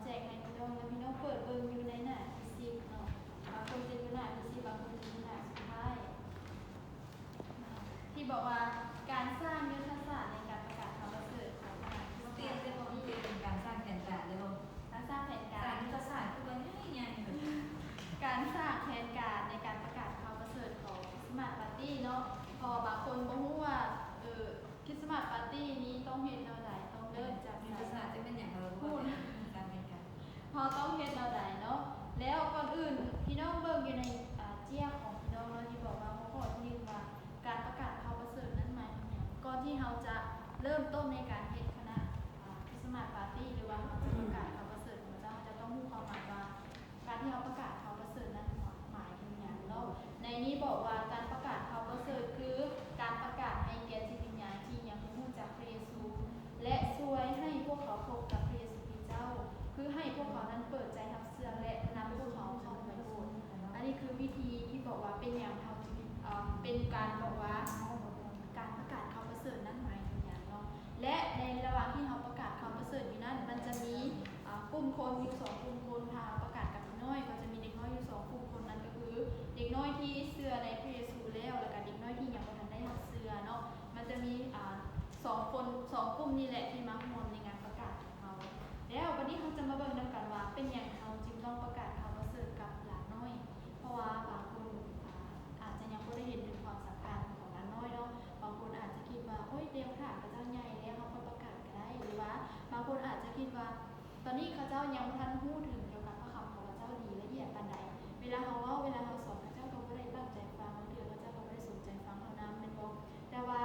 ແຈກໃຫ້ພີ່ນ້ອງ ແລ້ວພີ່ນ້ອງເປີດເບິ່ງຢູ່ໃນໜ້າທີສິບເນາະ, ບາງຄົນຈະຢູ່ໜ້າທີສິບ ບາງຄົນຈະຢູ່ໜ້າສຸດທ້າຍ ທີ່ບອກວ່າການສ້າງຍຸດທະສາດໃນການປະກາດຂ່າວປະເສີດຂອງຄະນະຄຣິສຕຽນ ເປັນການສ້າງແຜນການເດ້ບໍ່? ການສ້າງແຜນການ ສ້າງຍຸດທະສາດຄືວ່າໃຫຍ່ໆ ການສ້າງແຜນການໃນການປະກາດຂ່າວປະເສີດຂອງຄຣິສຕະມາດປາຕີ້ເນາະ, ເພາະວ່າບາງຄົນບໍ່ຮູ້ວ່າ ເອີ ຄຣິສຕະມາດປາຕີ້ນີ້ຕ້ອງເຮັດແນວໃດ, ຕ້ອງເລີ່ມຈາກໃສ? ຍຸດທະສາດຈະແມ່ນຫຍັງ? ເຮົາຮູ້ການແບ່ງການ ເຮົາຕ້ອງເຮັດແນວໃດເນາະ? ແລ້ວກ່ອນອື່ນ ພີ່ນ້ອງເບິ່ງຢູ່ໃນ ອາ ເຈ້ຍຂອງພີ່ນ້ອງເນາະ ທີ່ບອກວ່າຫົວຂໍ້ທີໜຶ່ງວ່າ ການປະກາດຂ່າວປະເສີດນັ້ນໝາຍເຖິງຫຍັງ? ກ່ອນທີ່ເຮົາຈະເລີ່ມຕົ້ນໃນການເຮັດຄະນະ ອາ ຄຣິສຕະມາດປາຕີ້ ຫຼືວ່າເຮົາຈະປະກາດຂ່າວປະເສີດຂອງເຈົ້າ, ເຮົາຈະຕ້ອງຮູ້ຄວາມໝາຍວ່າ ການທີ່ເຮົາປະກາດຂ່າວປະເສີດນັ້ນໝາຍເຖິງຫຍັງເນາະ? ໃນນີ້ບອກວ່າການປະກາດຂ່າວປະເສີດຄືການປະກາດໃຫ້ແກ່ຈິດວິນຍານທີ່ຍັງບໍ່ຮູ້ຈັກພະເຢຊູ ແລະ ຊ່ວຍໃຫ້ພວກເຂົາພົບກັບພະເຢຊູຄຣິສເຈົ້າ, ຄືໃຫ້ພວກເຂົານັ້ນເປີດໃຈຮັບເຊື່ອ ແລະ ນຳພວກເຂົາເຂົ້າໄປໂບດ. ອັນນີ້ຄືວິທີທີ່ບອກວ່າເປັນຫຍັງເຮົາຈຶ່ງ ເປັນການບອກວ່າ ການປະກາດຂ່າວປະເສີດນັ້ນໝາຍເຖິງຫຍັງເນາະ? ແລະ ໃນລະຫວ່າງທີ່ເຮົາປະກາດຂ່າວປະເສີດຢູ່ນັ້ນ ມັນຈະມີ ອາ ກຸ່ມຄົນຢູ່ສອງກຸ່ມຄົນ. ຖ້າເຮົາປະກາດກັບເດັກນ້ອຍ ກໍຈະມີເດັກນ້ອຍຢູ່ສອງກຸ່ມຄົນ, ນັ້ນກໍຄືເດັກນ້ອຍທີ່ເຊື່ອໃນພະເຢຊູແລ້ວ ແລ້ວກໍເດັກນ້ອຍທີ່ຍັງບໍ່ທັນໄດ້ຮັບເຊື່ອເນາະ. ມັນຈະມີ ອາ ສອງຄົນ ສອງກຸ່ມນີ້ແຫຼະທີ່ມາຮ່ວມໃນງານປະກາດຂອງເຮົາ. ແລ້ວບັດນີ້ເຮົາຈະມາເບິ່ງນຳກັນວ່າ ເປັນຫຍັງເຮົາຈຶ່ງຕ້ອງປະກາດຂ່າວປະເສີດກັບຫຼານນ້ອຍ? ເພາະວ່າບາງຄົນ ອາ ອາດຈະຍັງບໍ່ໄດ້ເຫັນເຖິງຄວາມສຳຄັນຂອງຫຼານນ້ອຍເນາະ. ບາງຄົນອາດຈະຄິດວ່າ ໂອ້ຍ ດຽວຖ້າເຂົາເຈົ້າໃຫຍ່ແລ້ວເຮົາຄ່ອຍປະກາດກໍໄດ້, ຫຼືວ່າບາງຄົນອາດຈະຄິດວ່າ ຕອນນີ້ເຂົາເຈົ້າຍັງບໍ່ທັນຮູ້ເຖິງກ່ຽວກັບພະຄຳຂອງພະເຈົ້າດີລະອຽດປານໃດ. ເວລາເຮົາເວົ້າ ເວລາເຮົາສອນ ເຂົາເຈົ້າກໍບໍ່ໄດ້ຕັ້ງໃຈຟັງ, ບາງເທື່ອເຂົາເຈົ້າກໍບໍ່ໄດ້ສົນໃຈຟັງເຮົານຳ ແມ່ນບໍ່? ແຕ່ວ່າ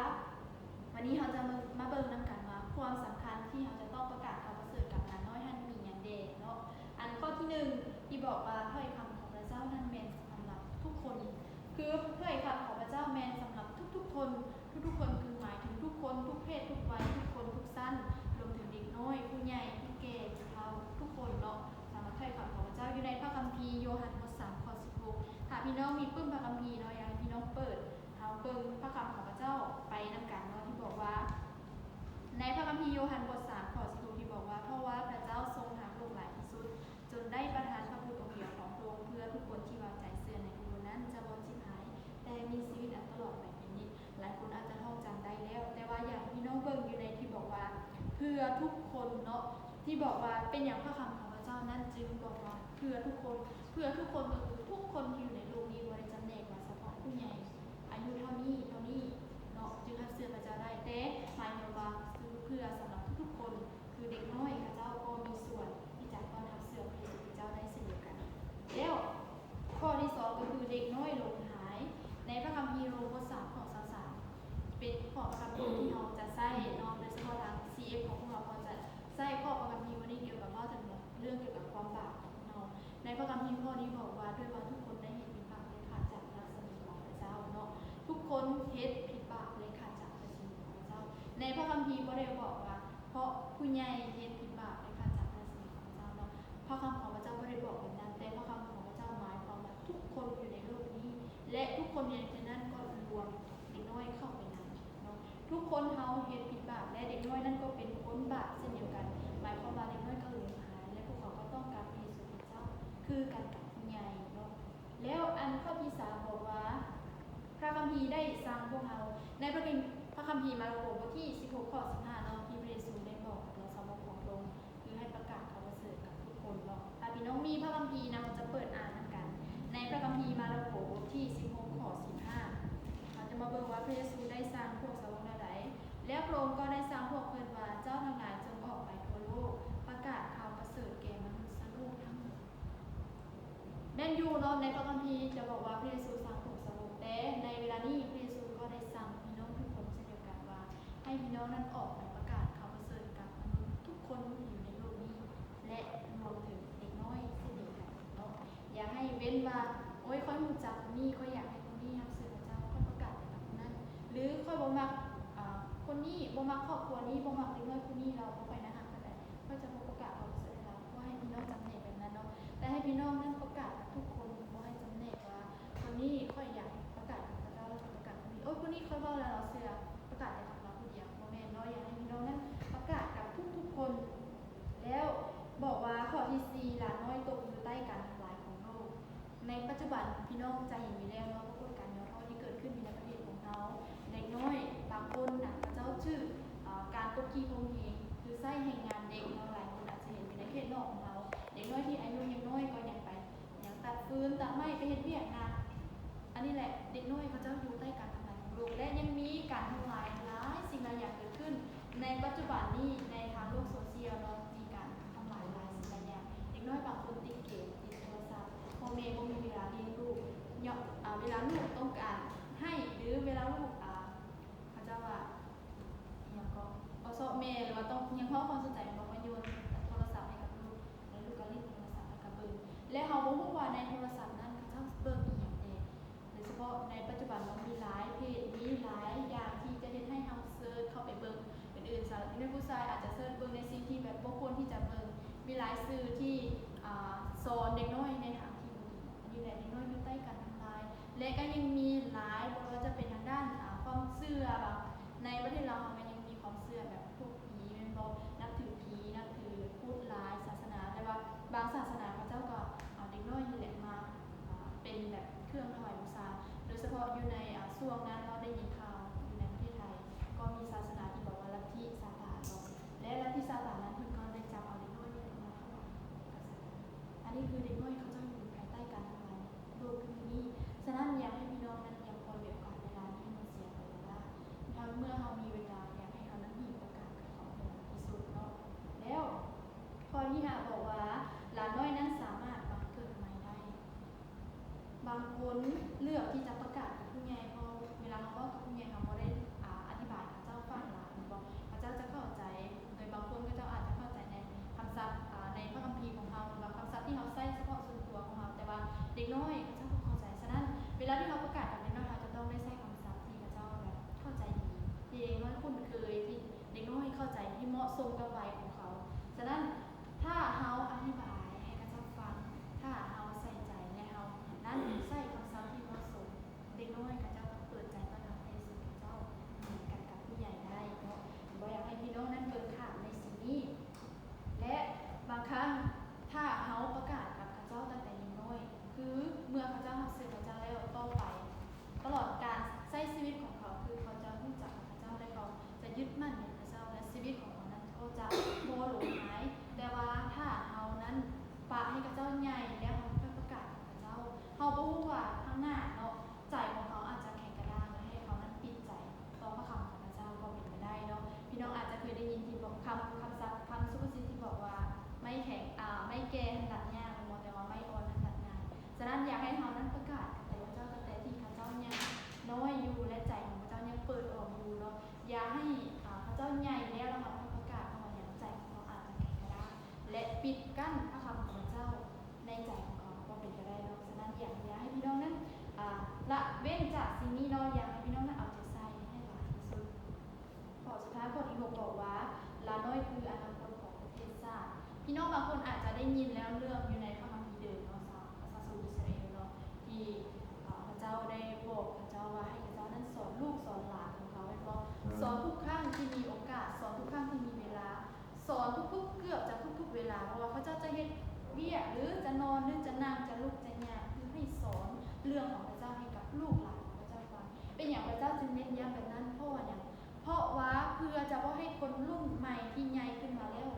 ວັນນີ້ເຮົາຈະມາ ມາເບິ່ງນຳກັນວ່າ ຄວາມສຳຄັນທີ່ເຮົາຈະຕ້ອງປະກາດຂ່າວປະເສີດກັບຫຼານນ້ອຍຫັ້ນມີຫຍັງແດ່ເນາະ. ອັນຂໍ້ທີໜຶ່ງ ທີ່ບອກວ່າຖ້ອຍຄຳຂອງພະເຈົ້ານັ້ນແມ່ນສຳລັບທຸກຄົນ, ຄືຖ້ອຍຄຳຂອງພະເຈົ້າແມ່ນສຳລັບທຸກໆຄົນ, ທຸກໆຄົນຄືໝາຍເຖິງທຸກຄົນ, ທຸກເພດ, ທຸກໄວ, ທຸກຄົນ, ທຸກຊັ້ນ, ລວມເຖິງເດັກນ້ອຍ, ຜູ້ໃຫຍ່, ຜູ້ແກ່, ຜູ້ເຖົ້າ, ທຸກຄົນເນາະ. ສຳລັບຖ້ອຍຄຳຂອງພະເຈົ້າຢູ່ໃນພະຄຳພີໂຍຮັນ ບົດສາມ ຂໍ້ສິບຫົກ. ຖ້າພີ່ນ້ອງມີປຶ້ມພະຄຳພີເນາະ, ຢາກໃຫ້ພີ່ນ້ອງເປີດ ເຮົາເບິ່ງພະຄຳຂອງພະເຈົ້າໄປນຳກັນເນາະ ທີ່ບອກວ່າ ໃນພະຄຳພີໂຍຮັນ ບົດສາມ ຂໍ້ສິບຫົກ ທີ່ບອກວ່າ ເພາະວ່າພະເຈົ້າຊົງຮັກໂລກຫຼາຍທີ່ສຸດ ຈົນໄດ້ປະທານພະບຸດອົງດຽວຂອງພະອົງ ເພື່ອທຸກຄົນທີ່ວາງໃຈເຊື່ອໃນພະບຸດນັ້ນຈະບໍ່ຈິບຫາຍ ແຕ່ມີຊີວິດອັນຕະຫຼອດໄປເປັນນິດ. ຫຼາຍຄົນອາດຈະທ່ອງຈຳໄດ້ແລ້ວ, ແຕ່ວ່າຢາກໃຫ້ພີ່ນ້ອງເບິ່ງຢູ່ໃນທີ່ບອກວ່າ ເພື່ອທຸກຄົນເນາະ, ທີ່ບອກວ່າເປັນຫຍັງພະຄຳຂອງພະເຈົ້ານັ້ນຈຶ່ງບອກວ່າເພື່ອທຸກຄົນ. ເພື່ອທຸກຄົນກໍຄືທຸກຄົນທີ່ຢູ່ໃນໂລກນີ້ ບໍ່ໄດ້ຈຳແນກວ່າສະເພາະຜູ້ໃຫຍ່ອາຍຸເທົ່ານີ້ເທົ່ານີ້ເນາະ ຈຶ່ງຮັບເຊື່ອພະເຈົ້າໄດ້, ແຕ່ໝາຍຄວາມວ່າຄືເພື່ອສຳລັບທຸກໆຄົນ, ຄືເດັກນ້ອຍເຂົາເຈົ້າກໍມີສ່ວນທີ່ຈະຕ້ອນຮັບເຊື່ອພະເຢຊູຄຣິສເຈົ້າໄດ້ເຊັ່ນດຽວກັນ. ແລ້ວຂໍ້ທີສອງກໍຄືເດັກນ້ອຍຫຼົງຫາຍ. ໃນພະຄຳພີໂຣມ ບົດສາມ ຂໍ້ຊາວສາມ ເປັນຂໍ້ພະຄຳພີທີ່ເຮົາຈະໃຊ້ເນາະ, ໂດຍສະເພາະທາງ ຊີເອັຟ ຂອງພວກເຮົາກໍຈະໃຊ້ຂໍ້ພະຄຳພີຂໍ້ນີ້ກ່ຽວກັບ ເວົ້າເຖິງເລື່ອງກ່ຽວກັບຄວາມບາບຂອງເຮົາ. ໃນພະຄຳພີຂໍ້ນີ້ບອກວ່າ ດ້ວຍວ່າທຸກຄົນໄດ້ເຮັດຜິດບາບ ແລະ ຂາດຈາກລັກສະໝີຂອງພະເຈົ້າເນາະ, ທຸກຄົນເຮັດຜິດບາບ ແລະ ຂາດຈາກລັກສະໝີຂອງພະເຈົ້າ. ໃນພະຄຳພີບໍ່ໄດ້ບອກວ່າ ເພາະຜູ້ໃຫຍ່ເຮັດຜິດບາບ ແລະ ຂາດຈາກລັກສະໝີຂອງພະເຈົ້າເນາະ. ພະຄຳຂອງພະເຈົ້າບໍ່ໄດ້ບອກແບບນັ້ນ, ແຕ່ພະຄຳຂອງພະເຈົ້າໝາຍຄວາມວ່າທຸກຄົນຢູ່ໃນໂລກນີ້ ແລະ ທຸກຄົນໃນທີ່ນັ້ນກໍລວມເດັກນ້ອຍເຂົ້າໄປນຳເນາະ. ທຸກຄົນເຮົາເຮັດຜິດບາບ ແລະ ເດັກນ້ອຍນັ້ນກໍເປັນຄົນບາບເຊັ່ນດຽວກັນ. ໝາຍຄວາມວ່າເດັກນ້ອຍກໍຫຼົງຫາຍ ແລະ ພວກເຂົາກໍຕ້ອງການພະເຢຊູຄຣິສເຈົ້າຄືກັນກັບຜູ້ໃຫຍ່ເນາະ. ແລ້ວອັນຂໍ້ທີສາມບອກວ່າ ພະຄຳພີໄດ້ສັ່ງພວກເຮົາ. ໃນພະຄຳ ພະຄຳພີມາລະໂກ ບົດທີສິບຫົກ ຂໍ້ສິບຫ້າເນາະ ທີ່ພະເຢຊູໄດ້ບອກຕໍ່ສາວົກຂອງພະອົງ ຄືໃຫ້ປະກາດຂ່າວປະເສີດກັບທຸກຄົນເນາະ. ຖ້າພີ່ນ້ອງມີພະຄຳພີນຳ ເຮົາຈະເປີດອ່ານນຳກັນ ໃນພະຄຳພີມາລະໂກ ບົດທີສິບຫົກ ຂໍ້ສິບຫ້າ ເຮົາຈະມາເບິ່ງວ່າພະເຢຊູໄດ້ສັ່ງພວກສາວົກແນວໃດ. ແລ້ວພະອົງກໍໄດ້ສັ່ງພວກເພິ່ນວ່າ ເຈົ້າທັງຫຼາຍຈົ່ງອອກໄປທົ່ວໂລກ ປະກາດຂ່າວປະເສີດແກ່ມະນຸດສະໂລກທັງໝົດ. ແມ່ນຢູ່ເນາະ ໃນພະຄຳພີຈະບອກວ່າພະເຢຊູສັ່ງພວກສາວົກ, ແຕ່ໃນເວລານີ້ພະເຢຊູກໍໄດ້ສັ່ງພີ່ນ້ອງທຸກຄົນເຊັ່ນດຽວກັນວ່າ ໃຫ້ພີ່ນ້ອງນັ້ນອອກໄປປະກາດຂ່າວປະເສີດກັບມະນຸດທຸກຄົນທີ່ຢູ່ໃນໂລກນີ້ ແລະ ລວມເຖິງເດັກນ້ອຍເຊັ່ນດຽວກັນເນາະ. ຢ່າໃຫ້ເວັ້ນວ່າ ໂອ້ຍ ຂ້ອຍຮູ້ຈັກຄົນນີ້ ຂ້ອຍຢາກໃຫ້ຄົນນີ້ຮັບເຊື່ອພະເຈົ້າ ຂ້ອຍປະກາດໄປກັບຄົນນັ້ນ ຫຼື ຂ້ອຍບໍ່ມັກ ອາ ຄົນນີ້ ບໍ່ມັກຄອບຄົວນີ້ ບໍ່ມັກເດັກນ້ອຍຜູ້ນີ້ ລາວບໍ່ຄ່ອຍໜ້າຮັກປານໃດ ຂ້ອຍຈະບໍ່ປະກາດຄວາມຮູ້ສຶກໃຫ້ລາວ. ບໍ່ໃຫ້ພີ່ນ້ອງຈຳແນກແບບນັ້ນເນາະ, ແຕ່ໃຫ້ພີ່ນ້ອງນັ້ນປະກາດກັບທຸກຄົນ, ບໍ່ໃຫ້ຈຳແນກວ່າຄົນນີ້ຂ້ອຍຢາກປະກາດກັບເຂົາເຈົ້າ ແລ້ວປະກາດຄົນນີ້ ໂອ້ຍ ຄົນນີ້ຂ້ອຍເວົ້າແລ້ວລາວເຊື່ອ, ປະກາດແຕ່ກັບລາວຜູ້ດຽວ. ບໍ່ແມ່ນເນາະ, ຢາກໃຫ້ພີ່ນ້ອງນັ້ນປະກາດກັບທຸກໆຄົນ. ແລ້ວ ບອກວ່າຂໍ້ທີສີ່ ຫຼານນ້ອຍຕົກຢູ່ໃຕ້ການທຳລາຍຂອງໂລກ. ໃນປັດຈຸບັນພີ່ນ້ອງຈະເຫັນຢູ່ແລ້ວເນາະ ປາກົດການຫຍໍ້ທໍ້ທີ່ເກີດຂຶ້ນຢູ່ໃນປະເທດຂອງເຮົາ. ເດັກນ້ອຍບາງຄົນນະ ເຂົາເຈົ້າຖືກ ເອີ ການກົດຂີ່ຂົ່ມເຫງ ຫຼື ໃຊ້ແຮງງານເດັກເນາະ. ຫຼາຍຄົນອາດຈະເຫັນຢູ່ໃນເຂດນອກຂອງເຮົາ ເດັກນ້ອຍທີ່ອາຍຸຍັງນ້ອຍກໍຍັງໄປ ຍັງຕັດຟືນຕັດໄມ້ ໄປເຮັດວຽກໜັກ. ອັນນີ້ແຫຼະ ເດັກນ້ອຍເຂົາເຈົ້າຢູ່ໃຕ້ການທຳລາຍຂອງໂລກ ແລະ ຍັງມີການທຳລາຍຫຼາຍສິ່ງຫຼາຍຢ່າງເກີດຂຶ້ນໃນປັດຈຸບັນນີ້ ໃນທາງໂລກໂຊຊຽວເນາະ. ມີການທຳລາຍຫຼາຍສິ່ງຫຼາຍຢ່າງ. ເດັກນ້ອຍບາງຄົນຕິດເກມ, ຕິດໂທລະສັບ, ພໍ່ແມ່ບໍ່ມີເວລາລ້ຽງລູກ. ເນາະ ອາ ເວລາລູກຕ້ອງການໃຫ້ ຫຼື ເວລາລູກ ອາ ເຂົາເຈົ້າວ່າ ອີ່ຫຍັງເກາະ ບໍ່ຊອບແມ່ ຫຼືວ່າຕ້ອງຮຽກຮ້ອງຄວາມສົນໃຈ ແມ່ນບໍ່ ກໍໂຍນໂທລະສັບໃຫ້ກັບລູກ ແລ້ວລູກກໍຫຼິ້ນໂທລະສັບ ແລ້ວກໍເບິ່ງ ແລະ ເຮົາບໍ່ຮູ້ວ່າໃນໂທລະສັບນັ້ນເຂົາເຈົ້າເບິ່ງອີ່ຫຍັງແດ່. ໂດຍສະເພາະໃນປັດຈຸບັນເນາະ ມີຫຼາຍເພຈ ມີຫຼາຍຢ່າງທີ່ຈະເຮັດໃຫ້ເຮົາເສີດເຂົ້າໄປເບິ່ງອື່ນໆຊະ. ເດັກນ້ອຍຜູ້ຊາຍອາດຈະເສີດເບິ່ງໃນສິ່ງທີ່ແບບບໍ່ຄວນທີ່ຈະເບິ່ງ. ມີຫຼາຍສື່ທີ່ ອາ ສອນເດັກນ້ອຍໃນທາງທີ່ບໍ່ດີ. ອັນນີ້ແຫຼະ ເດັກນ້ອຍຢູ່ໃຕ້ການທຳລາຍ ແລະ ກໍຍັງມີຫຼາຍ ບໍ່ວ່າຈະເປັນທາງດ້ານ ອາ ຄວາມເຊື່ອ. ບາງ ໃນປະເທດລາວເຮົາກໍຍັງມີຄວາມເຊື່ອແບບພວກຜີແມ່ນບໍ່? ນັບຖືຜີ ນັບຖືພຸດຫຼາຍສາສະໜາ ແຕ່ວ່າບາງສາສະໜາເຂົາເຈົ້າກໍເອົາເດັກນ້ອຍນີ້ແຫຼະມາ ອາ ເປັນແບບເຄື່ອງຖວາຍບູຊາ. ໂດຍສະເພາະຢູ່ໃນ ອາ ຊ່ວງນັ້ນເຮົາໄດ້ຍິນຂ່າວຢູ່ໃນປະເທດໄທ ກໍມີສາສະໜາທີ່ບອກວ່າລັດທິຊາຕານເນາະ ແລະ ລັດທິຊາຕານນັ້ນເພິ່ນກໍໄດ້ຈັບເອົາເດັກນ້ອຍນີ້ແຫຼະມາຖວາຍແກ່ກະສັດ. ອັນນີ້ຄືເດັກນ້ອຍເຂົາເຈົ້າຢູ່ພາຍໃຕ້ການທຳລາຍ ໂລກຄືນີ້. ສະນັ້ນ ຢາກໃຫ້ພີ່ນ້ອງນັ້ນຢ່າປ່ອຍໂອກາດເວລານີ້ໃຫ້ມັນເສຍໄປເລີຍ. ຖ້າເມື່ອເຮົາມີເວລາ ຢາກໃຫ້ເຮົານັ້ນຮີບໂອກາດກັບເຂົາໃຫ້ຫຼາຍທີ່ສຸດເນາະ. ແລ້ວຂໍ້ທີຫ້າບອກວ່າ ຫຼານນ້ອຍນັ້ນສາມາດບັງເກີດໃໝ່ໄດ້. ບາງຄົນເລືອກທີ່ຈະປະກາດກັບຜູ້ໃຫຍ່ ເພາະເວລາເຮົາເວົ້າກັບຜູ້ໃຫຍ່ ເຮົາບໍ່ໄດ້ ອາ ອະທິບາຍໃຫ້ເຂົາເຈົ້າຟັງຫຼາຍ ແມ່ນບໍ່? ເຂົາເຈົ້າຈະເຂົ້າໃຈ ໂດຍບາງຄົນເຂົາເຈົ້າອາດຈະເຂົ້າໃຈໃນຄຳສັບ ອາ ໃນພະຄຳພີຂອງເຮົາ ຫຼືວ່າຄຳສັບທີ່ເຮົາໃຊ້ສະເພາະສ່ວນຕົວຂອງເຮົາ, ແຕ່ວ່າເດັກນ້ອຍເຂົາເຈົ້າບໍ່ເຂົ້າໃຈ. ສະນັ້ນ ເວລາທີ່ເຮົາປະກາດກັບເດັກນ້ອຍ ເຮົາຈະຕ້ອງໄດ້ໃຊ້ຄຳສັບທີ່ເຂົາເຈົ້າແບບເຂົ້າໃຈດີ, ທີ່ເດັກນ້ອຍຄຸ້ນເຄີຍ, ທີ່ເດັກນ້ອຍເຂົ້າໃຈ, ທີ່ເໝາະສົມກັບໄວຂອງເຂົາ. ສະນັ້ນ ຖ້າເຮົາອະທິບາຍໃຫ້ເຂົາເຈົ້າຟັງ, ຖ້າເຮົາໃສ່ໃຈ ແລະ ເຮົານັ້ນໃຊ້ຄຳສັບທີ່ເໝາະສົມ, ເດັກນ້ອຍເຂົາເຈົ້າກໍເປີດໃຈຕ້ອນຮັບໃນສິ່ງທີ່ເຈົ້າເໝືອນກັນກັບຜູ້ໃຫຍ່ໄດ້ເນາະ. ບໍ່ຢາກໃຫ້ພີ່ນ້ອງນັ້ນເບິ່ງຂ້າມໃນສິ່ງນີ້ ແລະ ບາງຄັ້ງຖ້າເຮົາປະກາດກັບເຂົາເຈົ້າຕັ້ງແຕ່ຍັງນ້ອຍ ຄືເມື່ອເຂົາເຈົ້າຮັບເຊື່ອພະເຈົ້າແລ້ວ ຕໍ່ໄປຕະຫຼອດການໃຊ້ຊີວິດຂອງເຂົາ ຄືເຂົາຈະຮູ້ຈັກພະເຈົ້າ ແລະ ເຂົາຈະຍຶດໝັ້ນໃນພະເຈົ້າ ແລະ ຊີວິດຂອງເຂົານັ້ນກໍຈະບໍ່ຫຼົງຫາຍ. ແຕ່ວ່າຖ້າເຮົານັ້ນປະໃຫ້ເຂົາເຈົ້າໃຫຍ່ແລ້ວ ເຮົາຄ່ອຍປະກາດກັບເຂົາເຈົ້າ ເຮົາບໍ່ຮູ້ວ່າຂ້າງໜ້າເນາະ ໃຈຂອງເຂົາອາດຈະແຂງກະດ້າງ ແລະ ໃຫ້ເຂົານັ້ນປິດໃຈຕໍ່ພະຄຳຂອງພະເຈົ້າກໍເປັນໄປໄດ້ເນາະ. ພີ່ນ້ອງອາດຈະເຄີຍໄດ້ຍິນທີ່ບອກ ຄຳ ຄຳສັບ ຄຳສຸພາສິດທີ່ບອກວ່າ ໄມ້ແຂງ ອາ ໄມ້ແກ່ຫັ້ນຕັດຍາກ ແມ່ນບໍ່? ແຕ່ວ່າໄມ້ອ່ອນຫັ້ນຕັດງ່າຍ. ສະນັ້ນ ຢາກໃຫ້ເຮົານັ້ນປະກາດກັບພະເຈົ້າ ຕັ້ງແຕ່ທີ່ເຂົາເຈົ້າຍັງນ້ອຍຢູ່ ແລະ ໃຈຂອງເຂົາເຈົ້າຍັງເປີດອອກຢູ່ເນາະ. ຢ່າໃຫ້ ອາ ເຂົາເຈົ້າໃຫຍ່ແລ້ວ ແລ້ວເຮົາຄ່ອຍປະກາດ ເພາະວ່າຫຍັງ? ໃຈຂອງເຂົາອາດຈະແຂງກະດ້າງ ແລະ ປິດກັ້ນພະຄຳຂອງພະເຈົ້າໃນໃຈຂອງເຂົາ ກໍເປັນໄປໄດ້ເນາະ. ສະນັ້ນ ຢາກ ຢາກໃຫ້ພີ່ນ້ອງນັ້ນ ອາ ລະເວັ້ນຈາກສິ່ງນີ້ເນາະ. ຢາກໃຫ້ພີ່ນ້ອງນັ້ນເອົາໃຈໃສ່ໃຫ້ຫຼາຍທີ່ສຸດ. ຂໍ້ສຸດທ້າຍ ຂໍ້ທີຫົກ ບອກວ່າ ຫຼານນ້ອຍຄືອະນາຄົດຂອງປະເທດຊາດ. ພີ່ນ້ອງບາງຄົນອາດຈະໄດ້ຍິນແລ້ວເລື່ອງຢູ່ໃນພະຄຳພີເດີມເນາະ ສາ ປະຊາຊົນອິດສະຣາເອລເນາະ ທີ່ ເອີ ພະເຈົ້າໄດ້ບອກເຂົາເຈົ້າວ່າ ໃຫ້ເຂົາເຈົ້ານັ້ນສອນລູກສອນຫຼານຂອງເຂົາ ແມ່ນບໍ່? ສອນທຸກຄັ້ງທີ່ມີໂອກາດ, ສອນທຸກຄັ້ງທີ່ມີເວລາ, ສອນທຸກໆ ເກືອບຈະທຸກໆເວລາ, ບໍ່ວ່າເຂົາເຈົ້າຈະເຮັດວຽກ ຫຼື ຈະນອນ ຫຼື ຈະນັ່ງ ຈະລຸກ ຈະຍ່າງ, ຄືໃຫ້ສອນເລື່ອງຂອງພະເຈົ້າໃຫ້ກັບລູກຫຼານຂອງພະເຈົ້າຟັງ. ເປັນຫຍັງພະເຈົ້າຈຶ່ງເນັ້ນຢ້ຳແບບນັ້ນ? ເພາະວ່າຫຍັງ? ເພາະວ່າເພື່ອຈະບໍ່ໃຫ້ຄົນລຸ້ນໃໝ່ທີ່ໃຫຍ່ຂຶ້ນມາແລ້ວ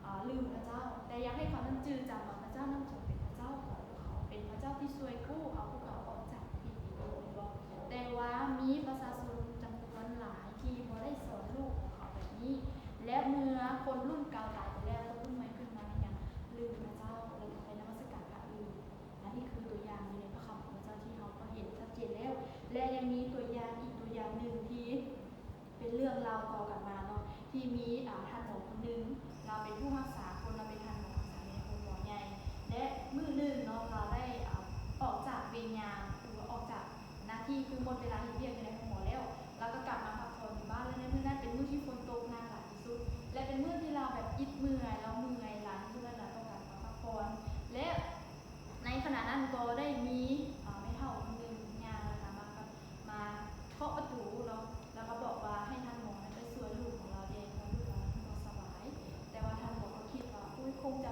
ອາ ລືມພະເຈົ້າ, ແຕ່ຢາກໃຫ້ເຂົານັ້ນຈື່ຈຳວ່າພະເຈົ້ານັ້ນຊົງເປັນພະເຈົ້າຂອງພວກເຂົາ, ເປັນພະເຈົ້າທີ່ຊ່ວຍກູ້ເອົາພວກເຂົາອອກຈາກທີ່ຜິດ, ແມ່ນບໍ່? ແຕ່ວ່າມີປະຊາຊົນຈຳນວນຫຼາຍທີ່ບໍ່ໄດ້ສອນລູກຂອງເຂົາແບບນີ້, ແລະ ເມື່ອຄົນລຸ້ນເກົ່າຕາຍໄປແລ້ວ, ຄົນລຸ້ນໃໝ່ຂຶ້ນມາເຮັດຫຍັງ? ລືມພະເຈົ້າ ແລ້ວກໍໄປນະມັດສະການພະອື່ນ. ອັນນີ້ຄືຕົວຢ່າງຢູ່ໃນພະຄຳຂອງພະເຈົ້າທີ່ເຮົາກໍເຫັນຊັດເຈນແລ້ວ, ແລະ ຍັງມີຕົວຢ່າງອີກຕົວຢ່າງໜຶ່ງທີ່ ເປັນເລື່ອງລາວຕໍ່ກັນມາເນາະ ທີ່ມີ ອາ ທ່ານໝໍຄົນໜຶ່ງ ລາວເປັນຜູ້ຮັກສາຄົນ, ລາວເປັນທ່ານໝໍຮັກສາຢູ່ໃນໂຮງໝໍໃຫຍ່ ແລະ ມື້ໜຶ່ງເນາະ ລາວໄດ້ ອາ ອອກຈາກເວນຍາມ ຫຼືວ່າອອກຈາກໜ້າທີ່ ຄືໝົດເວລາເຮັດວຽກຢູ່ໃນໂຮງໝໍແລ້ວ ລາວກໍກັບມາພັກຜ່ອນຢູ່ບ້ານ ແລະ ໃນມື້ນັ້ນເປັນມື້ທີ່ຝົນຕົກໜັກຫຼາຍທີ່ສຸດ ແລະ ເປັນມື້ທີ່ລາວແບບອິດເມື່ອຍ ລາວເມື່ອຍຫຼາຍທີ່ສຸດ ແລະ ລາວຕ້ອງການພັກຜ່ອນ ແລະ ໃນຂະນະນັ້ນກໍໄດ້ມີ ອາ ແມ່ເຖົ້າຄົນໜຶ່ງຍ່າງ ແລ້ວກໍມາ ມາເຄາະປະຕູເນາະ ແລ້ວກໍບອກວ່າໃຫ້ທ່ານໝໍນັ້ນໄປຊ່ວຍລູກຂອງລາວແດ່ ເພາະວ່າລູກລາວບໍ່ສະບາຍ. ແຕ່ວ່າທ່ານໝໍກໍຄິດວ່າ ໂອ້ຍ ຄົງຈະ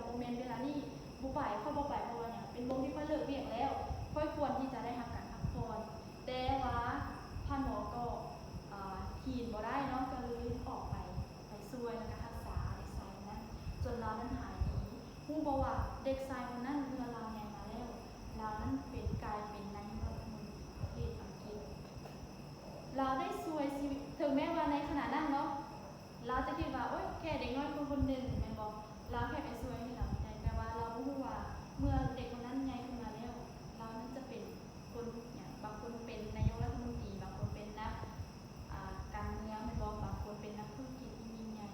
ະວ່າເດັກຊາຍຄົນນັ້ນເມື່ອລາວໃຫຍ່ມາແລ້ວ ລາວນັ້ນເປັນ ກາຍເປັນນາຍົກລັດຖະມົນຕີປະເທດອັງກິດ. ລາວໄດ້ຊ່ວຍຊີວິດ ເຖິງແມ້ວ່າໃນຂະນະນັ້ນເນາະ ລາວຈະຄິດວ່າ ໂອ້ຍ ແຄ່ເດັກນ້ອຍຄົນຄົນໜຶ່ງແມ່ນບໍ່? ລາວແຄ່ໄປຊ່ວຍໃຫ້ລາວໄດ້ ແຕ່ວ່າລາວບໍ່ຮູ້ວ່າເມື່ອເດັກຄົນນັ້ນໃຫຍ່ຂຶ້ນມາແລ້ວ ລາວນັ້ນຈະເປັນຄົນຫຍັງ? ບາງຄົນເປັນນາຍົກລັດຖະມົນຕີ, ບາງຄົນເປັນນັກ ອ່າ ການເມືອງແມ່ນບໍ່? ບາງຄົນເປັນນັກທຸລະກິດທີ່ຍິ່ງໃຫຍ່.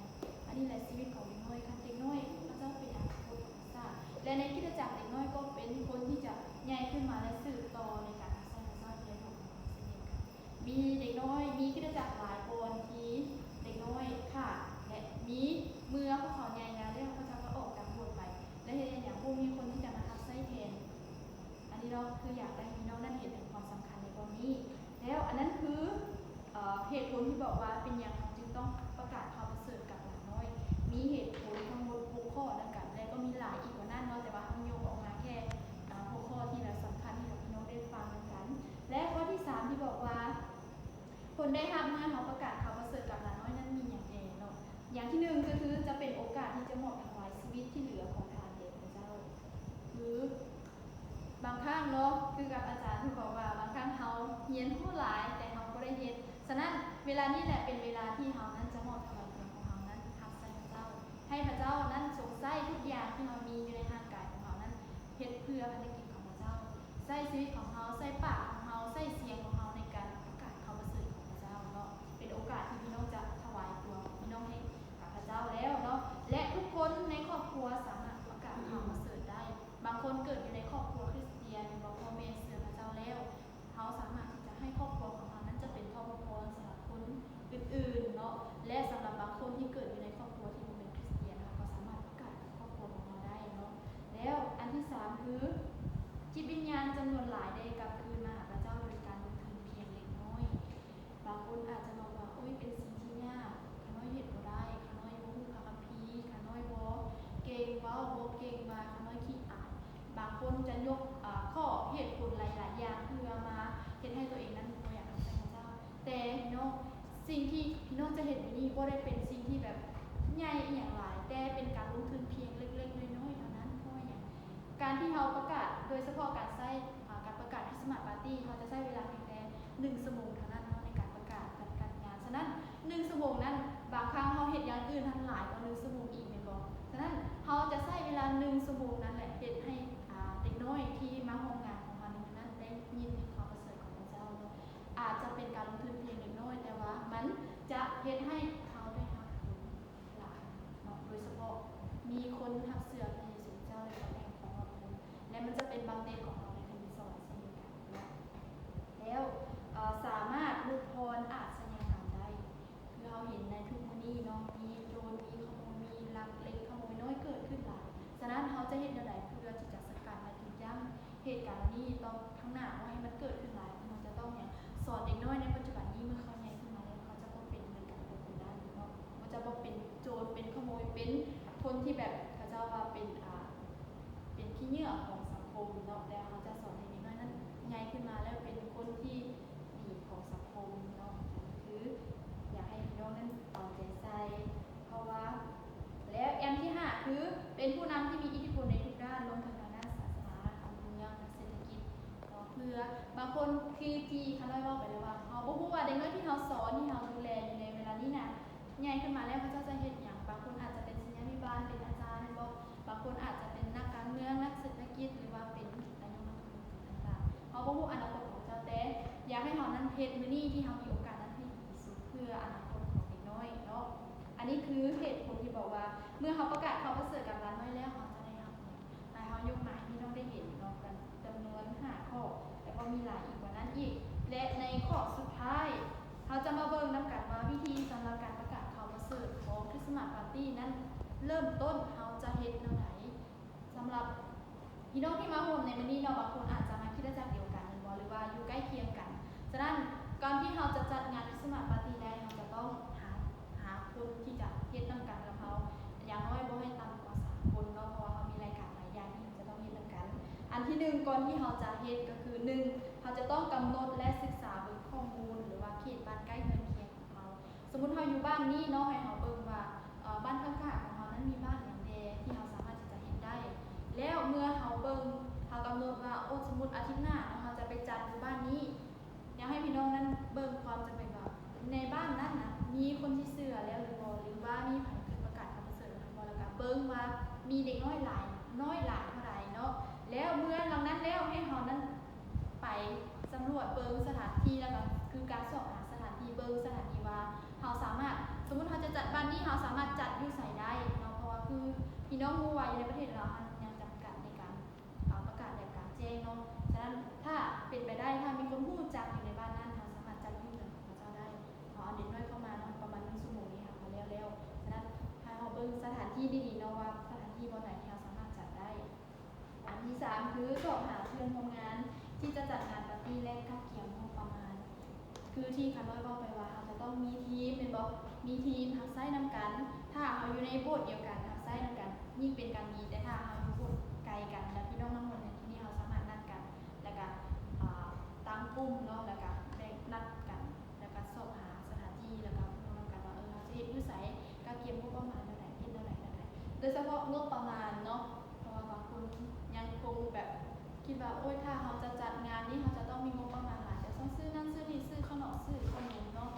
ອັນນີ້ແຫຼະຊີວິດຂອງເດັກນ້ອຍ. ຄັນເດັກນ້ອຍເຂົາເຈົ້າເປັນອະນາຄົດຂອງຊາດ ແລະ ໃນຄຣິສຕະຈັກເດັກນ້ອຍກໍເປັນຄົນທີ່ຈະໃຫຍ່ຂຶ້ນມາ ແລະ ສືບຕໍ່ໃນການຮັບໃຊ້ພະເຈົ້າທີ່ໄດ້ຖືກມາເຊັ່ນດຽວກັນ. ມີເດັກນ້ອຍ ມີຄຣິສຕະຈັກຫຼາຍບ່ອນທີ່ເດັກນ້ອຍຂາດ ແລະ ມີເມື່ອພວກເຂົາໃຫຍ່ມາແລ້ວ ເຂົາເຈົ້າກໍອອກຈາກໂບດໄປ ແລະ ເຮັດໃຫ້ຫຍັງ? ບໍ່ມີຄົນທີ່ຈະມາຮັບໃຊ້ແທນ. ອັນນີ້ເນາະ ຄືຢາກໃຫ້ພີ່ນ້ອງນັ້ນເຫັນເຖິງຄວາມສຳຄັນໃນບ່ອນນີ້. ແລ້ວອັນນັ້ນຄື ເອີ ເຫດຜົນທີ່ບອກວ່າເປັນຫຍັງເຮົາຈຶ່ງຕ້ອງປະກາດຂ່າວປະເສີດກັບຫຼານນ້ອຍ. ມີເຫດຜົນທັງໝົດຫົກຂໍ້ນຳກັນ ແລະ ກໍມີຫຼາຍອີກກວ່ານັ້ນເນາະ ແຕ່ວ່າເຮົາຍົກອອກມາແຄ່ ເອີ ຫົກຂໍ້ທີ່ລະສຳຄັນໃຫ້ກັບພີ່ນ້ອງໄດ້ຟັງນຳກັນ. ແລະ ຂໍ້ທີສາມທີ່ບອກວ່າ ຜົນໄດ້ຮັບເມື່ອເຮົາປະກາດຂ່າວປະເສີດກັບຫຼານນ້ອຍນັ້ນມີຫຍັງແດ່ເນາະ? ຢ່າງທີໜຶ່ງກໍຄືຈະເປັນໂອກາດທີ່ຈະມອບຖວາຍຊີວິດທີ່ເຫຼືອຂອງທ່ານແດ່ພະເຈົ້າ. ຄື ບາງຄັ້ງເນາະ ຄືກັບອາຈານເພິ່ນບອກວ່າ ບາງຄັ້ງເຮົາຮຽນຮູ້ຫຼາຍ ແຕ່ເຮົາບໍ່ໄດ້ເຮັດ. ສະນັ້ນ ເວລານີ້ແຫຼະເປັນເວລາທີ່ເຮົານັ້ນຈະມອບຖວາຍຕົວຂອງເຮົານັ້ນຮັບໃຊ້ພະເຈົ້າ ໃຫ້ພະເຈົ້ານັ້ນຊົງໃຊ້ທຸກຢ່າງທີ່ເຮົາມີຢູ່ໃນຮ່າງກາຍຂອງເຮົານັ້ນ ເຮັດເພື່ອພາລະກິດຂອງພະເຈົ້າ. ໃຊ້ຊີວິດຂອງເຮົາ, ໃຊ້ປາກຂອງເຮົາ, ໃຊ້ສຽງຂອງເຮົາໃນການປະກາດຂ່າວປະເສີດຂອງພະເຈົ້າເນາະ. ເປັນໂອກາດທີ່ພີ່ນ້ອງຈະຖວາຍຕົວຂອງພີ່ນ້ອງໃຫ້ກັບພະເຈົ້າແລ້ວເນາະ ແລະ ທຸກຄົນໃນຄອບຄົວສາມາດປະກາດຂ່າວປະເສີດໄດ້. ບາງຄົນເກີດຢູ່ໃນຄອບຄົວຄຣິສຕຽນ ແມ່ນບໍ່? ພໍ່ແມ່ເຊື່ອພະເຈົ້າແລ້ວ ເຮົາສາມາດທີ່ຈະໃຫ້ຄອບຄົວຂອງເຮົານັ້ນຈະເປັນພະພອນສຳລັບຄົນອື່ນໆເນາະ ແລະ ສຳລັບບາງຄົນທີ່ເກີດຢູ່ໃນຄອບຄົວທີ່ບໍ່ແມ່ນຄຣິສຕຽນ ເຮົາກໍສາມາດປະກາດກັບຄອບຄົວຂອງເຮົາໄດ້ເນາະ. ແລ້ວອັນທີສາມຄື ຈິດວິນຍານຈຳນວນຫຼາຍໄດ້ກັບຄືນມາຫາພະເຈົ້າໂດຍການລົງທຶນພຽງເລັກນ້ອຍ. ບາງຄົນອາດຈະມອງວ່າ ໂອ້ຍ ເປັນສິ່ງທີ່ຍາກ, ຂ້ານ້ອຍເຮັດບໍ່ໄດ້, ຂ້ານ້ອຍບໍ່ຮູ້ພະຄຳພີ, ຂ້ານ້ອຍບໍ່ເກັ່ງເວົ້າ, ບໍ່ເກັ່ງວ່າ, ຂ້ານ້ອຍຂີ້ອາຍ. ບາງຄົນຈະຍົກ ອາ ຂໍ້ເຫດຜົນຫຼາຍໆຢ່າງເພື່ອມາເຮັດໃຫ້ຕົວເອງນັ້ນບໍ່ຢາກຮັບໃຊ້ພະເຈົ້າ. ແຕ່ເນາະ ສິ່ງທີ່ພີ່ນ້ອງຈະເຫັນຢູ່ນີ້ບໍ່ໄດ້ເປັນສິ່ງທີ່ແບບໃຫຍ່ອີ່ຫຍັງຫຼາຍ, ແຕ່ເປັນການລົງທຶນພຽງເລັກໆນ້ອຍໆເທົ່ານັ້ນ. ເພາະວ່າຫຍັງ? ການທີ່ເຮົາປະກາດ, ໂດຍສະເພາະການໃຊ້ ອາ ການປະກາດຄຣິສຕະມາດປາຕີ້, ເຮົາຈະໃຊ້ເວລາພຽງແຕ່ໜຶ່ງຊົ່ວໂມງເທົ່ານັ້ນເນາະ ໃນການປະກາດຈັດງານ. ສະນັ້ນ ໜຶ່ງຊົ່ວໂມງນັ້ນ ບາງຄັ້ງເຮົາເຮັດຢ່າງອື່ນທັງຫຼາຍກວ່າໜຶ່ງຊົ່ວໂມງອີກ ແມ່ນບໍ່? ສະນັ້ນ ເຮົາຈະໃຊ້ເວລາໜຶ່ງຊົ່ວໂມງນັ້ນແຫຼະ ເຮັດໃຫ້ ອາ ເດັກນ້ອຍທີ່ມາຮ່ວມງານຂອງເຮົາໃນມື້ນັ້ນໄດ້ຍິນຂ່າວປະເສີດຂອງພະເຈົ້າເນາະ. ອາດຈະເປັນການລົງທຶນພຽງເລັກນ້ອຍ, ແຕ່ວ່າມັນຈະເຮັດໃຫ້ເຮົາໄດ້ຮັບຜົນຫຼາຍເນາະ, ໂດຍສະເພາະມີຄົນຮັບເຊື່ອພະເຢຊູເຈົ້າ ແລະ ເຂົາໄດ້ຮັບຄວາມຮອດພົ້ນ ແລະ ມັນຈະເປັນບຳເໜັດຂອງເຮົາໃນແຜ່ນດິນສະຫວັນເຊັ່ນດຽວກັນເນາະ. ແລ້ວ ເອີ ສາມາດຫຼຸດຜ່ອນອາດຊະຍາກຳໄດ້. ຄືເຮົາເຫັນໃນທຸກມື້ນີ້ເນາະ ມີໂຈນ ມີຂະໂມຍ ມີລັກເລັກຂະໂມຍນ້ອຍເກີດຂຶ້ນຫຼາຍ. ສະນັ້ນ ເຮົາຈະເຮັດແນວໃດເພື່ອທີ່ຈະສະກັດ ແລະ ຢຸດຢັ້ງເຫດການເຫຼົ່ານີ້ຕໍ່ຂ້າງໜ້າບໍ່ໃຫ້ມັນເກີດຂຶ້ນຫຼາຍ? ເຮົາຈະຕ້ອງຫຍັງ? ສອນເດັກນ້ອຍໃນປັດຈຸບັນນີ້ ເມື່ອເຂົາໃຫຍ່ຂຶ້ນມາແລ້ວ ເຂົາຈະບໍ່ເປັນເຫດການແບບນັ້ນເນາະ, ເຂົາຈະບໍ່ເປັນໂຈນ ເປັນຂະໂມຍ ເປັນຄົນທີ່ແບບ ເຂົາເຈົ້າວ່າເປັນ ອາ ເປັນຂີ້ເຫຍື້ອຂອງສັງຄົມເນາະ, ແຕ່ເຮົາຈະສອນໃຫ້ເດັກນ້ອຍນັ້ນໃຫຍ່ຂຶ້ນມາແລ້ວເປັນຄົນທີ່ດີຂອງສັງຄົມເນາະ. ຄືຢາກໃຫ້ພີ່ນ້ອງນັ້ນເອົາໃຈໃສ່ ເພາະວ່າ ແລ້ວອັນທີຫ້າ ຄືເປັນຜູ້ນຳທີ່ມີອິດທິພົນໃນທຸກດ້ານ ລວມເຖິງທາງດ້ານສາສະໜາ, ການເມືອງ ແລະ ເສດຖະກິດເນາະ. ເພື່ອບາງຄົນຄືທີ່ຂ້ານ້ອຍເວົ້າໄປແລ້ວວ່າ ເຮົາບໍ່ຮູ້ວ່າເດັກນ້ອຍທີ່ເຮົາສອນ ທີ່ເຮົາດູແລຢູ່ໃນເວລານີ້ນະ ໃຫຍ່ຂຶ້ນມາແລ້ວເຂົາເຈົ້າຈະເຮັດຫຍັງ? ບາງຄົນອາດຈະເປັນສັນຍາພິບານ ເປັນອາຈານແມ່ນບໍ່? ບາງຄົນອາດຈະເປັນນັກການເມືອງ ນັກເສດຖະກິດ ຫຼືວ່າເປັນນາຍົກລັດຖະມົນຕີຕ່າງໆ. ເຮົາບໍ່ຮູ້ອະນາຄົດຂອງເຂົາເຈົ້າ, ແຕ່ຢາກໃຫ້ເຮົານັ້ນເຮັດມື້ນີ້ທີ່ເຮົາມີໂອກາດນັ້ນໃຫ້ດີທີ່ສຸດ ເພື່ອອະນາຄົດຂອງເດັກນ້ອຍເນາະ. ອັນນີ້ຄືເຫດຜົນທີ່ບອກວ່າ ເມື່ອເຮົາປະກາດຂ່າວປະເສີດກັບຫຼານນ້ອຍແລ້ວ ເຮົາຈະໄດ້ຮັບຫຍັງ? ແຕ່ເຮົາຍົກມາໃຫ້ພີ່ນ້ອງໄດ້ເຫັນເນາະ ກັນຈຳນວນຫ້າຂໍ້ ແຕ່ກໍມີຫຼາຍອີກກວ່ານັ້ນອີກ. ແລະ ໃນຂໍ້ສຸດທ້າຍ ເຮົາຈະມາເບິ່ງນຳກັນວ່າ ວິທີສຳລັບການປະກາດຂ່າວປະເສີດຂອງຄຣິສຕະມາດປາຕີ້ນັ້ນ ເລີ່ມຕົ້ນເຮົາຈະເຮັດແນວໃດ? ສຳລັບພີ່ນ້ອງທີ່ມາຮ່ວມໃນມື້ນີ້ເນາະ ບາງຄົນອາດຈະມາຄຣິສຕະຈັກດຽວກັນແມ່ນບໍ່ ຫຼືວ່າຢູ່ໃກ້ຄຽງກັນ. ສະນັ້ນ ກ່ອນທີ່ເຮົາຈະຈັດງານຄຣິສຕະມາດປາຕີ້ໄດ້ ເຮົາຈະຕ້ອງຫາ ຫາຄົນທີ່ຈະເຮັດນຳກັນກັບເຮົາ ຢ່າງໜ້ອຍບໍ່ໃຫ້ຕ່ຳກວ່າສາມຄົນເນາະ ເພາະວ່າເຮົາມີລາຍການຫຼາຍຢ່າງທີ່ເຮົາຈະຕ້ອງເຮັດນຳກັນ. ອັນທີໜຶ່ງ ກ່ອນທີ່ເຮົາຈະເຮັດກໍຄື ໜຶ່ງ ເຮົາຈະຕ້ອງກຳນົດ ແລະ ສຶກສາເບິ່ງຂໍ້ມູນ ຫຼືວ່າເຂດບ້ານໃກ້ເຮືອນຄຽງຂອງເຮົາ. ສົມມຸດເຮົາຢູ່ບ້ານນີ້ເນາະ ໃຫ້ເຮົາເບິ່ງວ່າ ເອີ ບ້ານຂ້າງໆຂອງເຮົານັ້ນມີບ້ານຫຍັງແດ່ທີ່ເຮົາສາມາດທີ່ຈະເຮັດໄດ້. ມີເດັກນ້ອຍຫຼາຍ ນ້ອຍຫຼາຍເທົ່າໃດເນາະ. ແລ້ວເມື່ອຫຼັງນັ້ນແລ້ວ ໃຫ້ເຮົານັ້ນໄປສຳຫຼວດເບິ່ງສະຖານທີ່ ແລ້ວກໍຄືການຊອກຫາສະຖານທີ່ ເບິ່ງສະຖານທີ່ວ່າເຮົາສາມາດ ສົມມຸດເຮົາຈະຈັດບ້ານນີ້ ເຮົາສາມາດຈັດຢູ່ໃສໄດ້ເນາະ. ເພາະວ່າຄືພີ່ນ້ອງຮູ້ວ່າຢູ່ໃນປະເທດລາວເຮົາຍັງຈຳກັດໃນການ ອາ ປະກາດແບບກາງແຈ້ງເນາະ. ສະນັ້ນຖ້າເປັນໄປໄດ້ ຖ້າມີຄົນຮູ້ຈັກຢູ່ໃນບ້ານນັ້ນ ເຮົາສາມາດຈັດຢູ່ນຳເຂົາເຈົ້າໄດ້. ເຮົາເອົາເດັກນ້ອຍເຂົ້າມາເນາະ ປະມານໜຶ່ງຊົ່ວໂມງນີ້ ເຮົາກໍແລ້ວແລ້ວ. ສະນັ້ນໃຫ້ເຮົາເບິ່ງສະຖານທີ່ດີໆເນາະ ວ່າສະຖານທີ່ບ່ອນໃດທີ່ເຮົາສາມາດຈັດໄດ້. ອັນທີສາມ ຄືຊອກຫາເພື່ອນຮ່ວມງານທີ່ຈະຈັດງານປາຕີ້ ແລະ ກະກຽມງົບປະມານ. ຄືທີ່ຂ້ານ້ອຍເວົ້າໄປວ່າ ເຮົາຈະຕ້ອງມີທີມແມ່ນບໍ່? ມີທີມຮັບໃຊ້ນຳກັນ. ຖ້າເຮົາຢູ່ໃນໂບດດຽວກັນ ຮັບໃຊ້ນຳກັນ ຍິ່ງເປັນການດີ. ແຕ່ຖ້າເຮົາຢູ່ໂບດໄກກັນ ແລ້ວພີ່ນ້ອງນຳມົນໃນທີ່ນີ້ ເຮົາສາມາດນັດກັນ ແລ້ວກະ ອາ ຕັ້ງກຸ່ມເນາະ ແລ້ວກະແບ່ງນັດກັນ ແລ້ວກະຊອກຫາສະຖານທີ່ ແລ້ວກະຮູ້ນຳກັນວ່າ ເອີ ເຮົາຈະເຮັດຢູ່ໃສ ກະກຽມງົບປະມານແນວໃດ ເຮັດແນວໃດ ແນວໃດ ໂດຍສະເພາະງົບປະມານເນາະ. ເພາະວ່າບາງຄົນຍັງຄົງແບບຄິດວ່າ ໂອ້ຍ ຖ້າເຮົາຈະຈັດງານນີ້ ເຮົາຈະຕ້ອງມີງົບປະມານຫຼາຍ ຈະຕ້ອງຊື້ນັ້ນຊື້ນີ້ ຊື້ຂະໜົມ ຊື້ຂະໜົມເນາະ.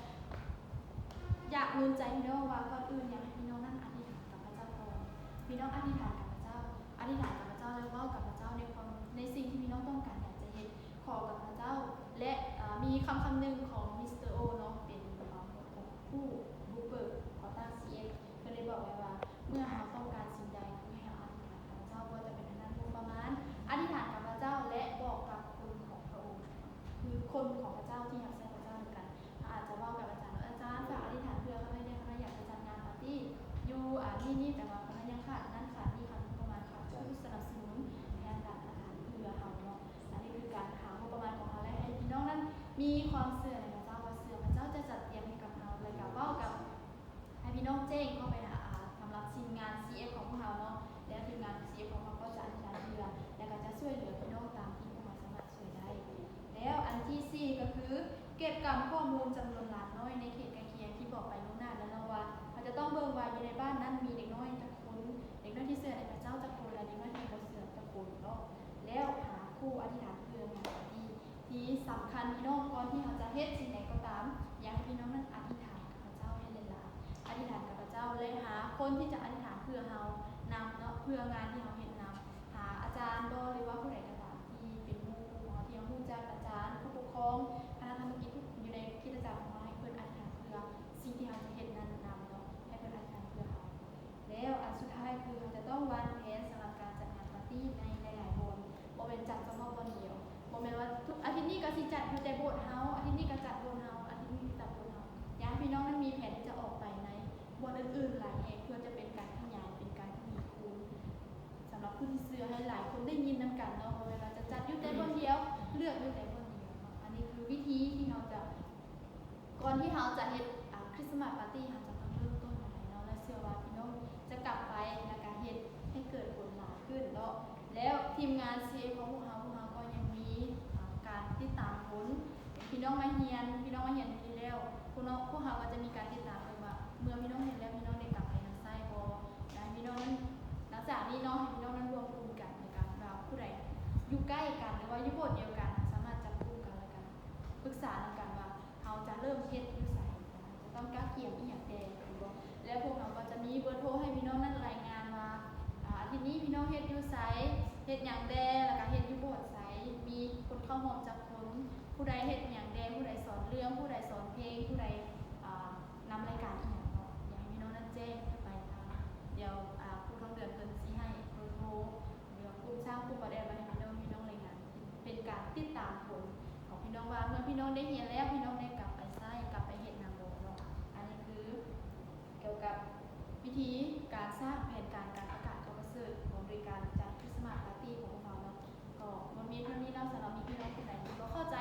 ຢາກໜູນໃຈພີ່ນ້ອງວ່າ ກ່ອນອື່ນຢາກໃຫ້ພີ່ນ້ອງນັ້ນອະທິຖານກັບພະເຈົ້າກ່ອນ. ພີ່ນ້ອງອະທິຖານກັບພະເຈົ້າ ອະທິຖານກັບພະເຈົ້າ ແລ້ວເວົ້າກັບພະເຈົ້າໃນຄວາມ ໃນສິ່ງທີ່ພີ່ນ້ອງຕ້ອງການຢາກຈະເຮັດ ຂໍກັບພະເຈົ້າ ແລະ ເອີ ມີຄຳຄຳໜຶ່ງຂອງມິສເຕີໂອເນາະ ເປັນ ເອີ ຜູ້ບຸກເບີກກໍ່ຕັ້ງ ຊີເອັຟ ເພິ່ນໄດ້ບອກໄວ້ວ່າ ເມື່ອເຮົາຕ້ອງການສິ່ງໃດ ຄືໃຫ້ເຮົາອະທິຖານກັບພະເຈົ້າ ບໍ່ວ່າຈະເປັນທາງດ້ານງົບປະມານ ອະທິຖານກັບພະເຈົ້າ ແລະ ບອກກັບຄົນຂອງພະອົງ ຄືຄົນຂອງພະເຈົ້າທີ່ຮັບໃຊ້ພະເຈົ້ານຳກັນ. ເຮົາອາດຈະເວົ້າກັບອາຈານວ່າ ອາຈານ ຝາກອະທິຖານເພື່ອຂ້ານ້ອຍແດ່ ຂ້ານ້ອຍຢາກຈະຈັດງານປາຕີ້ຢູ່ ອາ ນີ້ໆ ແຕ່ວ່າຂ້ານ້ອຍຍັງຂາດນັ້ນຂາດນີ້ ຂາດງົບປະມານ ຂາດງບປະມານ ຂາດເງິນທຶນ ໃຫ້ອາຈານອະທິຖານເພື່ອເຮົາເນາະ. ອັນນີ້ຄືການຫາງົບປະມານຂອງເຮົາ ແລະ ໃຫ້ພີ່ນ້ອງນັ້ນມີຄວາມເຊື່ອໃນພະເຈົ້າ ວ່າເຊື່ອພະເຈົ້າຈະຈັດຕຽມໃຫ້ກັບເຮົາ ແລະ ກະເວົ້າກັບ ໃຫ້ພີ່ນ້ອງແຈ້ງເຂົ້າໄປຫາ ອາ ສຳລັບທີມງານ ຊີເອັຟ ຂອງພວກເຮົາເນາະ ແລ້ວທີມງານ ຊີເອັຟ ຂອງເຮົາກໍຈະອະທິຖານເພື່ອ ແລ້ວກໍຈະຊ່ວຍເຫຼືອພີ່ນ້ອງຕາມທີ່ພວກເຮົາສາມາດຊ່ວຍໄດ້. ແລ້ວອັນທີສີ່ ກໍຄືເກັບກຳຂໍ້ມູນຈຳນວນຫຼາກນ້ອຍໃນເຂດໃກ້ຄຽງ ທີ່ບອກໄປລ່ວງໜ້າແລ້ວເນາະວ່າ ເຮົາຈະຕ້ອງເບິ່ງວ່າຢູ່ໃນບ້ານນັ້ນມີເດັກນ້ອຍຈັກຄົນ ເດັກນ້ອຍທີ່ເຊື່ອໃນພະເຈົ້າຈັກຄົນ ແລະ ເດັກນ້ອຍທີ່ບໍ່ເຊື່ອຈັກຄົນເນາະ. ແລ້ວຫາຄູ່ອະທິຖານເພື່ອງານປາຕີ້ ທີ່ສຳຄັນພີ່ນ້ອງ ກ່ອນທີ່ເຮົາຈະເຮັດສິ່ງໃດກໍຕາມ ຢາກໃຫ້ພີ່ນ້ອງນັ້ນອະທິຖານກັບພະເຈົ້າໃຫ້ຫຼາຍໆ ອະທິຖານກັບພະເຈົ້າ ແລະ ຫາຄົນທີ່ຈະອະທິຖານເພື່ອເຮົານຳເນາະ ເພື່ອງານທີ່ເຮົາເຮັດນຳ ຫາອາຈານບໍ ຫຼືວ່າຜູ້ໃດກໍຕາມທີ່ເປັນໝູ່ຂອງເຮົາ ທີ່ເຮົາຮູ້ຈັກ ອາຈານ ຜູ້ປົກຄອງ ຄະນະທຳມະກິດ ຢູ່ໃນຄຣິສຕະຈັກຂອງເຮົາ ໃຫ້ເພິ່ນອະທິຖານເພື່ອສິ່ງທີ່ເຮົາຈະເຮັດນັ້ນນຳເນາະ ໃຫ້ເພິ່ນອະທິຖານເພື່ອເຮົາ. ແລ້ວອັນສຸດທ້າຍຄືເຮົາຈະຕ້ອງວາງແຜນສຳລັບການຈັດງານປາຕີ້ໃນຫຼາຍໆບ່ອນ ບໍ່ແມ່ນຈັດສະເພາະບ່ອນດຽວ ບໍ່ແມ່ນວ່າທຸກອາທິດນີ້ກໍຊິຈັດຢູ່ແຕ່ໂບດເຮົາ ອາທິດນີ້ກໍຈັດໂບດເຮົາ ອາທິດນີ້ຈັດໂບດເຮົາ. ຢາກໃຫ້ພີ່ນ້ອງນັ້ນມີແຜນທີ່ຈະອອກໄປໃນບ່ອນອື່ນໆຫຼາຍແຫ່ງ ເພື່ອຈະເປັນການຂະຫຍາຍ ເປັນການທະວີຄູນ ສຳລັບຜູ້ທີ່ເຊື່ອໃຫ້ຫຼາຍຄົນໄດ້ຍິນນຳກັນເນາະ ບໍ່ແມ່ນວ່າຈະຈັດຢູ່ແຕ່ບ່ອນດຽວ ເລືອກຢູ່ແຕ່ບ່ອນດຽວເນາະ. ອັນນີ້ຄືວິທີທີ່ເຮົາຈະ ກ່ອນທີ່ເຮົາຈະເຮັດ ອາ ຄຣິສຕະມາດປາຕີ້ ເຮົາຈະຕ້ອງເລີ່ມຕົ້ນອັນໃດເນາະ ແລະ ເຊື່ອວ່າພີ່ນ້ອງຈະກັບໄປ ແລ້ວກະເຮັດໃຫ້ເກີດຜົນຫຼາຍຂຶ້ນເນາະ. ແລ້ວທີມງານ ຊີເອັຟ ຂອງພວກເຮົາ ພວກເຮົາກໍຍັງມີ ອາ ການຕິດຕາມຜົນ ພີ່ນ້ອງມາຮຽນ ພີ່ນ້ອງມາຮຽນຢູ່ນີ້ແລ້ວ ພວກເຮົາ ພວກເຮົາກໍຈະມີການຕິດຕາມເບິ່ງວ່າ ເມື່ອພີ່ນ້ອງຮຽນແລ້ວ ພີ່ນ້ອງໄດ້ກັບໄປນຳໃຊ້ບໍ່ ແລະ ໃຫ້ພີ່ນ້ອງ ຫຼັງຈາກນີ້ເນາະ ໃຫ້ພີ່ນ້ອງນັ້ນລວມກຸ່ມກັນ ໃນການວ່າຜູ້ໃດຢູ່ໃກ້ກັນ ຫຼືວ່າຢູ່ໂບດດຽວກັນ ສາມາດຈັບກຸ່ມກັນ ແລ້ວກະປຶກສານຳກັນວ່າ ເຮົາຈະເລີ່ມເຮັດຢູ່ໃສ ເຮົາຈະຕ້ອງກະກຽມອີ່ຫຍັງແດ່ ແມ່ນບໍ່? ແລ້ວພວກເຮົາກໍຈະມີເບີໂທໃຫ້ພີ່ນ້ອງນັ້ນລາຍງານວ່າ ອາ ອາທິດນີ້ພີ່ນ້ອງເຮັດຢູ່ໃສ ເຮັດຫຍັງແດ່ ແລ້ວກະເຮັດຢູ່ໂບດໃສ ມີຄົນເຂົ້າຮ່ວມຈັກຄົນ ຜູ້ໃດເຮັດຫຍັງແດ່ ຜູ້ໃດສອນເລື່ອງ ຜູ້ໃດສອນເພງ ຜູ້ໃດ ອາ ນຳລາຍການອີ່ຫຍັງເນາະ. ຢາກໃຫ້ພີ່ນ້ອງນັ້ນແຈ້ງເຂົ້າໄປທາງ ດຽວ ອາ ຄູທອງເດືອນເພິ່ນຊິໃຫ້ເບີໂທ ຫຼືວ່າກຸ່ມຊ່າງກຸ່ມບໍ່ໄດ້ມາໃຫ້ພີ່ນ້ອງ ພີ່ນ້ອງລາຍງານ ເປັນການຕິດຕາມຜົນຂອງພີ່ນ້ອງວ່າ ເມື່ອພີ່ນ້ອງໄດ້ຮຽນແລ້ວ ພີ່ນ້ອງໄດ້ກັບໄປໃຊ້ ກັບໄປເຮັດນຳບໍ່ເນາະ. ອັນນີ້ຄືກ່ຽວກັບວິທີການສ້າງແຜນການການປະກາດຂ່າວປະເສີດ ພ້ອມໂດຍການຈັດຄຣິສຕະມາດປາຕີ້ຂອງພວກເຮົາເນາະ. ກໍໝົດມີເທົ່ານີ້ເນາະ ສຳລັບມີພີ່ນ້ອງຄົນໃດທີ່ບໍ່ເຂົ້າໃຈ